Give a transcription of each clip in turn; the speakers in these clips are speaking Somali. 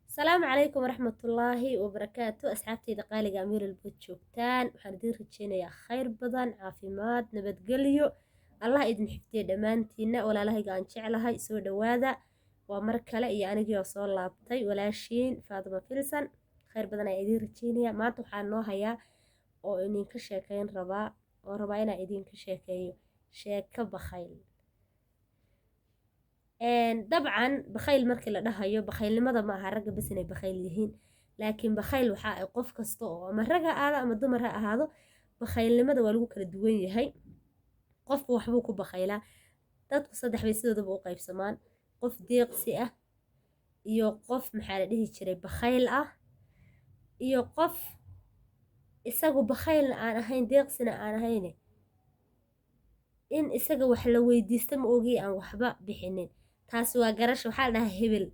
Asalaamu calaykum waraxmatullaahi wabarakaatu. Asxaabteyda qaaliga, meel walba joogtaan, waxaan idiin rajeynayaa khayr badan, caafimaad, nabadgelyo. Allah idin xifdiya dhammaantiina. Walaalahayga aan jeclahay, soo dhowaada. Waa mar kale iyo anigii oo soo laabtay, walaashiin Faaduma Filsan. Khayr badan ayaa idiin rajeynaya. Maanta waxaan noo hayaa oo idinka sheekeyn rabaa oo rabaa inaan idinka sheekeeyo sheeko bakhayl. Dabcan bakhayl markii la dhahayo, bakhaylnimada ma aha ragga bas inay bakhayl yihiin, laakiin bakhayl waxa ay qof kasta oo ama rag ha ahaado ama dumar ha ahaado, bakhaylnimada waa lagu kala duwan yahay. Qofku waxbuu ku bakhaylaa. Dadku saddex bay sidoodaba u qaybsamaan: qof deeqsi ah, iyo qof, maxaa la dhihi jiray, bakhayl ah, iyo qof isagu bakhaylna aan ahayn, deeqsina aan ahayne, in isaga wax la weydiista ma ogiye aan waxba bixinin. Taasi waa garasho. Waxaa la dhahaa hebel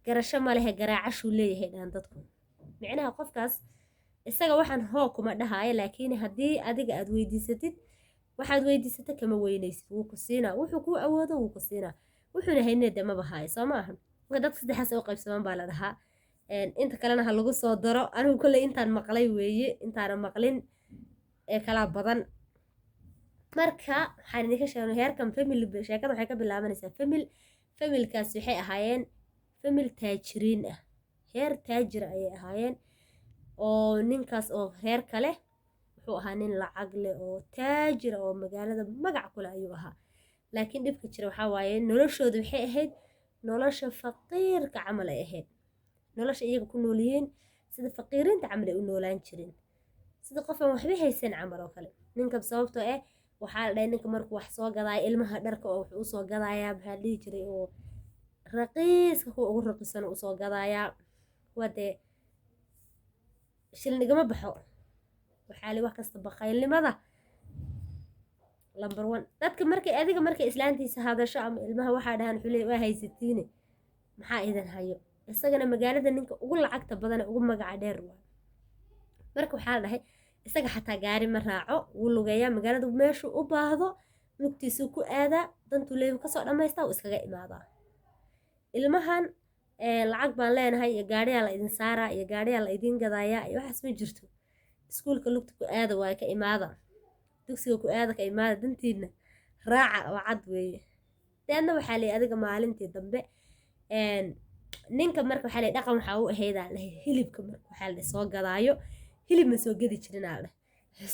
garasho ma lehe, garaacashuu leeyahay, dhahan dadku. Micnaha qofkaas isaga waxaan hoo kuma dhahaayo, laakiin haddii adiga aad weydiisatid, waxaad weydiisata kama weynaysid, wuu ku siinaa. Wuxuu kuu awoodo wuu ku siinaa, wuxuuna haynina de maba haayo, soo ma aha? Marka dadka saddexaas u qaybsamaan baa la dhahaa. Inta kalena ha lagu soo daro. Anigu kolley intaan maqlay weeye, intaana maqlin ee kalaa badan. Marka waxaan idinka sheegnay heerkan family. Sheekada waxay ka bilaabanaysaa family. Familkaas waxay ahaayeen family taajiriin ah, heer taajira ayay ahaayeen, oo ninkaas oo reer kale wuxuu ahaa nin lacag leh oo taajira oo magaalada magac kule ayuu ahaa. Laakiin dhibka jira waxaa waaye, noloshooda waxay ahayd nolosha faqiirka camal ay ahayd. Nolosha iyaga ku nool yihiin sida faqiiriinta camal ay u noolaan jireen, sida qof aan waxba haysan camal oo kale ninka. Sababtoo ah waxaa la dhahay ninka markuu wax soo gadaayo ilmaha dharka oo wuxuu usoo gadayaa, maxaa la dhihi jiray, oo raqiiska, kuwa ugu raqiisan usoo gadayaa. Waa dee shilin igama baxo. Waxaa li wax kasta bakhaylnimada number one. Dadka markay adiga markay islaantiisa hadasho ama ilmaha waxaa dhahaan, wuxuu leeyahay, "Waa haysatiine, maxaa idin hayo?" Isagana magaalada ninka ugu lacagta badan ee ugu magaca dheer waa. Marka waxaa la dhahay isaga xataa gaari ma raaco, wuu lugeeyaa. Magaalada meeshuu u baahdo lugtiisuu ku aadaa, dantuu leeyahu kasoo dhammaystaa, wuu iskaga imaadaa. Ilmahan lacag baan leenahay iyo gaariyaa la idin saaraa iyo gaariyaa la idin gadayaa iyo waxaas ma jirto. Iskuulka lugta ku aada waaye, ka imaada, dugsiga ku aada, ka imaada, dantiina raaca oo cad weeye. Deedna waxaa leeyahay adiga maalintii dambe ninka marka waxaa leeyahay dhaqan waxaa u ahaydaa dhahay hilibka. Marka waxaa la soo gadaayo hilib ma soo gedi jirin aa dheh,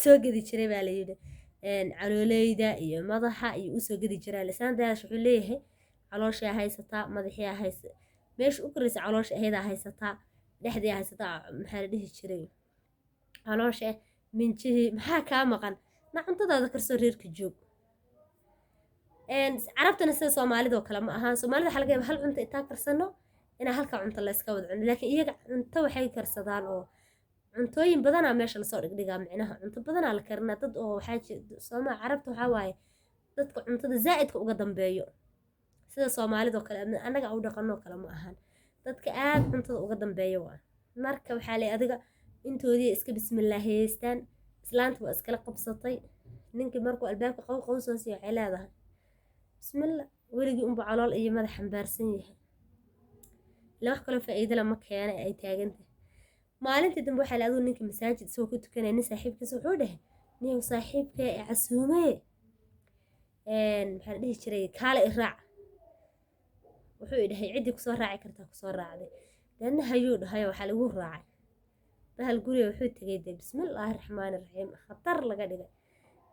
soo gedi jiray baa layidhi calooleyda iyo madaxa iyo usoo gedi jiraa. Lisaandaas wuxuu leeyahay calooshaa haysataa, madaxiyaa haysa, meesha u koraysa caloosha aheedaa haysataa, dhexdii haysataa, maxaa la dhihi jiray, caloosha, minjihii, maxaa kaa maqan? Na cuntadaada karsoo, reerka joog. Carabtana sida soomaalida oo kale ma ahaan. Soomaalida waxaa laga yaaba hal cunto intaa karsano inaa halka cunto la iska wada cuno, laakiin iyaga cunto waxay karsadaan oo cuntooyin badanaa meesha lasoo dhigdhigaa. Micnaha cunto badanaa la karinaa. Dad oo waxaa jira sooma, carabta waxaa waaye dadka cuntada zaa'idka uga dambeeyo. Sida soomaalida oo kale annaga u dhaqanoo kale ma ahan. Dadka aad cuntada uga dambeeyo waa. Marka waxaa lay adiga intoodii iska bismillaahiyeystaan. Islaanta waa iskala qabsatay. Ninkii markuu albaabka qaw qaw soo siiyo, waxay leedahay, "Bismillah, weligii unba calool iyo madax xambaarsan yahay, ila wax kaloo faa'iido lama keena," ay taagantahay. Maalintii dambe waxaa la adigu ninkii masaajid isagoo ku tukanaya, nin saaxiibkiisa wuxuu dhahay, "Nin saaxiibkee ee casuumee, maxaa la dhihi jiray, kaale i raac." Wuxuu i dhahay, "Ciddii kusoo raaci kartaa kusoo raacday." Deedna hayuu dhahay, waxaa lagu raacay bahal guriga. Wuxuu tegay dee bismillaahi raxmaani raxiim, khatar laga dhigay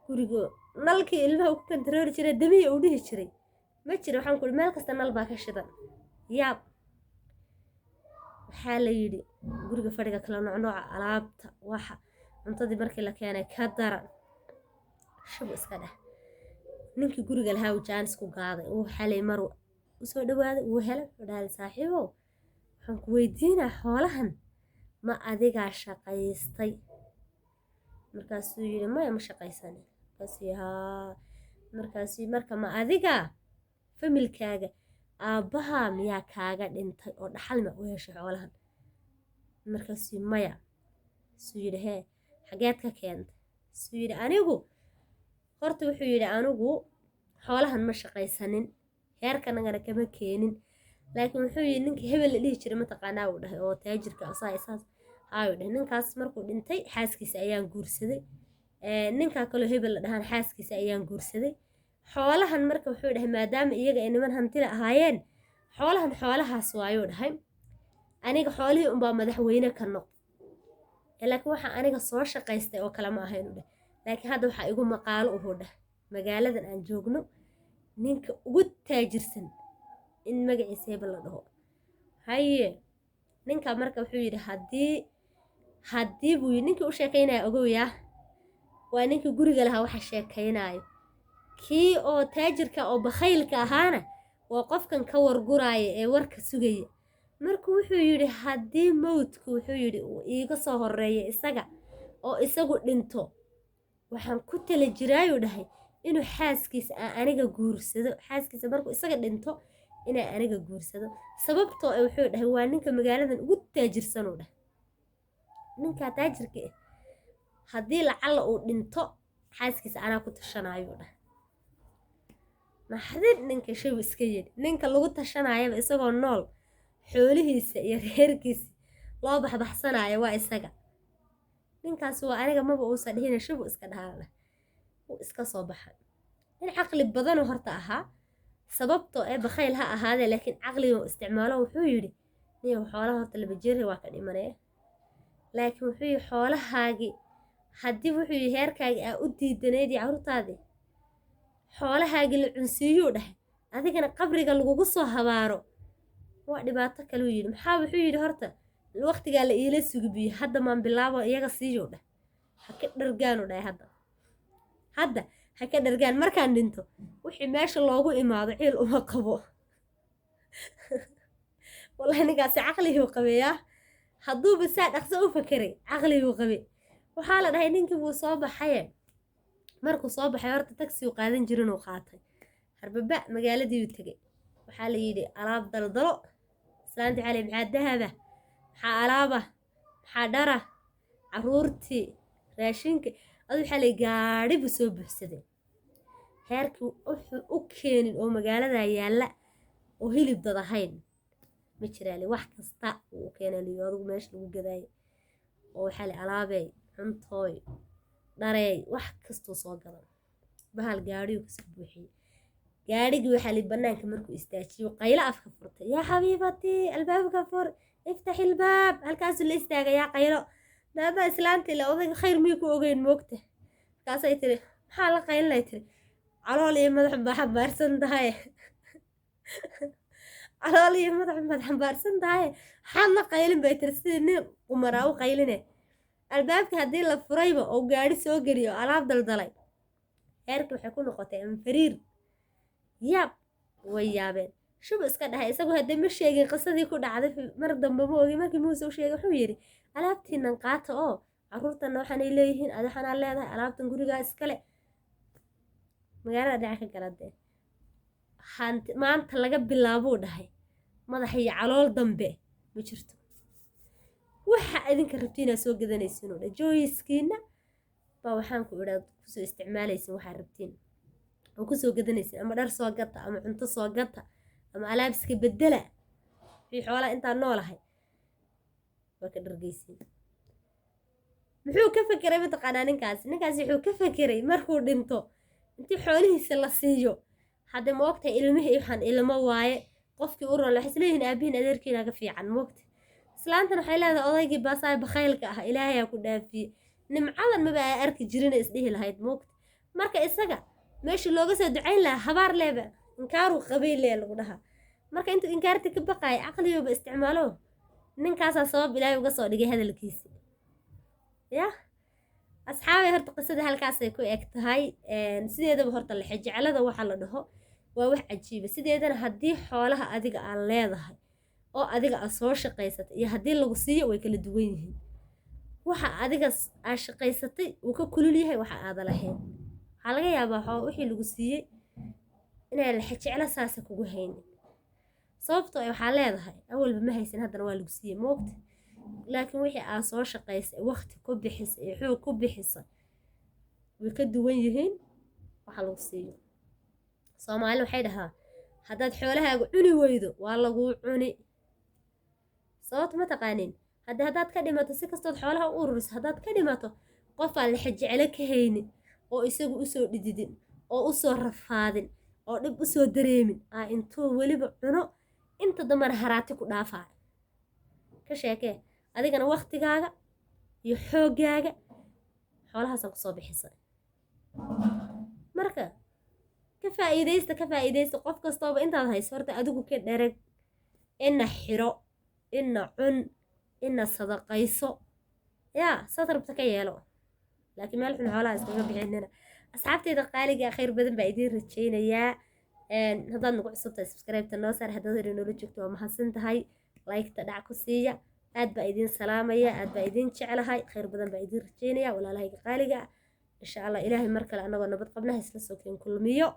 gurigo. Nalkii ilmaha uu ku kantarooli jiray damiya uu dhihi jiray ma jiro. Waxaan ku meel kasta nal baa ka shidan. Yaab, waxaa la yidhi guriga fadhiga kala noocnooca, alaabta, waxa cuntadii markii la keenay ka daran, shub iska dheh. Ninkii guriga lahaa uu jaanis ku gaaday, uu xalay maruu usoo dhawaaday, wuu helay. Wuxuu dhahay, "Saaxiibow, waxaan ku weydiinaa, xoolahan ma adigaa shaqaystay?" Markaasuu yidhi, "Maya, ma shaqaysanin." Markaasuu yidhi, "Haa." Markaasuu, "Marka ma adigaa familkaaga aabbahaa miyaa kaaga dhintay oo dhaxal ma u heshay xoolahan?" Markaasuu yidhi, "Maya." Suu yidhi, "Hee, xageed ka keentay?" Suu yidhi, "Anigu horta," wuxuu yidhi, "anigu xoolahan ma shaqaysanin, heerkanagana kama keenin, Laakiin wuxuu yidhi, ninkii hebel la dhihi jiray mataqaanaa, uu dhahay, oo taajirka asaa isaas haayuu dhahay, ninkaas markuu dhintay xaaskiisa ayaan guursaday. Ninkaa kaloo hebel la dhahaan xaaskiisa ayaan guursaday. Xoolahan marka wuxuu dhahay, maadaama iyaga ay niman hantila ahaayeen, xoolahan xoolahaas waayuu dhahay, aniga xoolihii unbaa madaxweyne ka noq, laakiin waxaa aniga soo shaqaystay oo kale ma ahayn, u dheh. Laakiin hadda waxaa igu maqaalo, uhuu dheh, magaaladan aan joogno ninka ugu taajirsan in magaciisa hebel la dhaho. Haye, ninka marka wuxuu yidhi, haddii buu yidhi, ninkii u sheekaynaya ogow, waa ninkii guriga lahaa waxa sheekaynaayo, kii oo taajirka oo bakhaylka ahaana waa qofkan ka warguraaya ee warka sugaya. Marka wuxuu yidhi, haddii mowdku, wuxuu yidhi, uu iiga soo horeeya isaga oo isagu dhinto, waxaan ku tala jiraayuu dhahay inuu xaaskiisa aan aniga guursado, xaaskiisa markuu isaga dhinto inaan aniga guursado, sababtoo eh wuxuu dhahay waa ninka magaaladan ugu taajirsanuu dhahay. Ninkaa taajirka ah haddii lacalla uu dhinto, xaaskiisa anaa ku tashanayuu dhahay. Naxdin, ninka shabu iska yidhi, ninka lagu tashanayaba isagoo nool xoolihiisa iyo reerkiisa loo baxbaxsanayo waa isaga, ninkaas waa aniga, maba uusan dhihina, shabu iska dhahaa, wuu iska soo baxay. Nin caqli badanuu horta ahaa, sababtoo ee bakhayl ha ahaadee, laakiin caqliga uu isticmaalo. Wuxuu yidhi, niyow, xoolaha horta laba jeeri waa ka dhimanaya, laakiin wuxuu yidhi xoolahaagii haddii, wuxuu yidhi, heerkaagii aa u diidanayd iyo carruurtaadii xoolahaagii la cunsiiyuu dhahay, adigana qabriga lagugu soo habaaro, waa dhibaato kaluu yidhi. Maxaa wuxuu yidhi, horta waqtigaa la iila sugibiyo, hadda maan bilaabo iyaga siiyuu dhah, ha ka dhargaanu dhahay, hadda ha ka dhargaan, markaan dhinto wixii meesha loogu imaado ciil uma qabo. Wallahi ninkaasi caqliguu qabeeyaa, hadduuba saa dhaqso u fakeray caqliguu qabe. Waxaa la dhahay ninkii wuu soo baxaye, markuu soo baxay horta tagsiu qaadan jirinuu qaatay, harbaba magaaladiiu tegey. Waxaa la yidhi alaab daldalo. Islaantii waxaa la yidhi, maxaa dahaba, maxaa alaaba, maxaa dhara, caruurtii, raashinka, adu waxaa la yidhi gaadhi buu soo buuxsaday. Heerkii wuxuu u keenin oo magaalada yaalla oo hilib dad ahayn ma jiraale, wax kasta uu u keenay liyo adigu meesha lagu gadaayo, oo waxaa la alaabey, cuntooy, dhareey, wax kastuu soo gaday, bahal gaadhiyuu kasoo buuxiyey. Gaadhigii waxaa li banaanka markuu istaajiyo, qaylo afka furtay, "Yaa xabiibatii, albaabka fur, iftax ilbaab." Halkaasuu la istaagay, yaa qaylo daada. Islaantii le odayga khayr miyuu ku ogeyn moogta? Markaasay tiri, maxaa la qaylinay? Tiri, calool iyo madax baa xambaarsan tahay, calool iyo madax baad xambaarsan tahay, maxaad la qaylin, bay tiri, sidii nin qumaraa u qayline. Albaabkii haddii la furayba oo gaadhi soo geliyo alaab daldalay, heerkii waxay ku noqotay anfariir, yaab, way yaabeen. Shub iska dhahay isagu, haddee ma sheegin qisadii ku dhacday mar dambe, ma ogin. Markii Muuse u sheegay, wuxuu yidhi, alaabtiinan qaata oo carruurtanna waxaanay leeyihiin, adi waxaanaa leedahay, alaabtan gurigaa iskale, magaalada dhinaca ka galadee, hanti maanta laga bilaabuu dhahay madax iyo calool dambe ma jirto, waxa idinka rabtiinaa soo gadanaysiin oo dhan jooyiskiina baa waxaan ku idhaa kusoo isticmaalaysin, waxaa rabtiin oo kusoo gadanaysin, ama dhar soo gata ama cunto soo gata ama alaab iska bedela, wixii xoolaa intaan noolahay waa ka dhargeysiin. Muxuu ka fekeray mataqaanaa ninkaasi? Ninkaasi wuxuu ka fekeray markuu dhinto intii xoolihiisa la siiyo, hadde ma ogtahay ilmihii waxaan ilmo waaye, qofkii u roon waxay isleeyihiin aabihiin adeerkiina ka fiican, moogta. Islaantan waxay leedahay odaygii baasaay bakhaylka ah ilaahayaa ku dhaafiyey nimcadan, maba aa arki jirin, isdhihi lahayd moogta. Marka isaga meeshii looga soo ducayn lahaa habaar leeba, inkaaruu qabay lee lagu dhahaa. Marka intuu inkaarta ka baqaaya caqligooba isticmaalo, ninkaasaa sabab ilaahay uga soo dhigay hadalkiisi. Yah asxaabay, horta qisada halkaasay ku eg tahay. Sideedaba horta lexejeclada waxa la dhaho waa wax cajiiba. Sideedana haddii xoolaha adiga aad leedahay oo adiga aad soo shaqaysatay iyo haddii lagu siiyo way kala duwan yihiin. Waxa adiga aad shaqaysatay wuu ka kulul yahay waxa aada lahayn. Waxaa laga yaabaa wixii lagu siiyey inay lexejeclo saasa kugu haynin, sababtoo waxaa leedahay awalba ma haysan, haddana waa lagu siiyey, moogta. Laakiin wixii aad soo shaqaysay, waqti ku bixisay iyo xoog ku bixisay way ka duwan yihiin waxa lagu siiyo. Soomaali waxay dhahaa Haddaad xoolahaaga cuni weydo, waa laguu cuni. Sababta ma taqaanin? Hadda haddaad ka dhimato, si kastood xoolaha u ururiso, haddaad ka dhimato, qofaan lexejecelo ka haynin oo isagu usoo dhididin oo usoo rafaadin oo dhib usoo dareemin aa intuu weliba cuno, inta dambana haraati ku dhaafaa. Ka sheekee adigana waktigaaga iyo xooggaaga xoolahaasaan kusoo bixisay. Marka ka faa'iidaysta, ka faa'iidaysta. Qof kastooba intaad hayso horta adigu ka dhereg, ina xiro, ina cun, ina sadaqayso, yaa saad rabta ka yeelo, laakiin meel xun xoolaha iskaga bixinina. Asxaabteyda qaaliga, khayr badan baa idiin rajaynayaa. Haddaad nagu cusub tahay, subscribe-ta noo saar. Haddaad hore noola joogto, waa mahadsan tahay. Like-ta dhac ku siiya. Aad baa idiin salaamaya, aad baa idiin jeclahay. Khayr badan baa idiin rajaynaya, walaalahayga qaaliga ah. Insha Allah Ilaahay mar kale annagoo nabad qabnaha isla soo keen kulmiyo.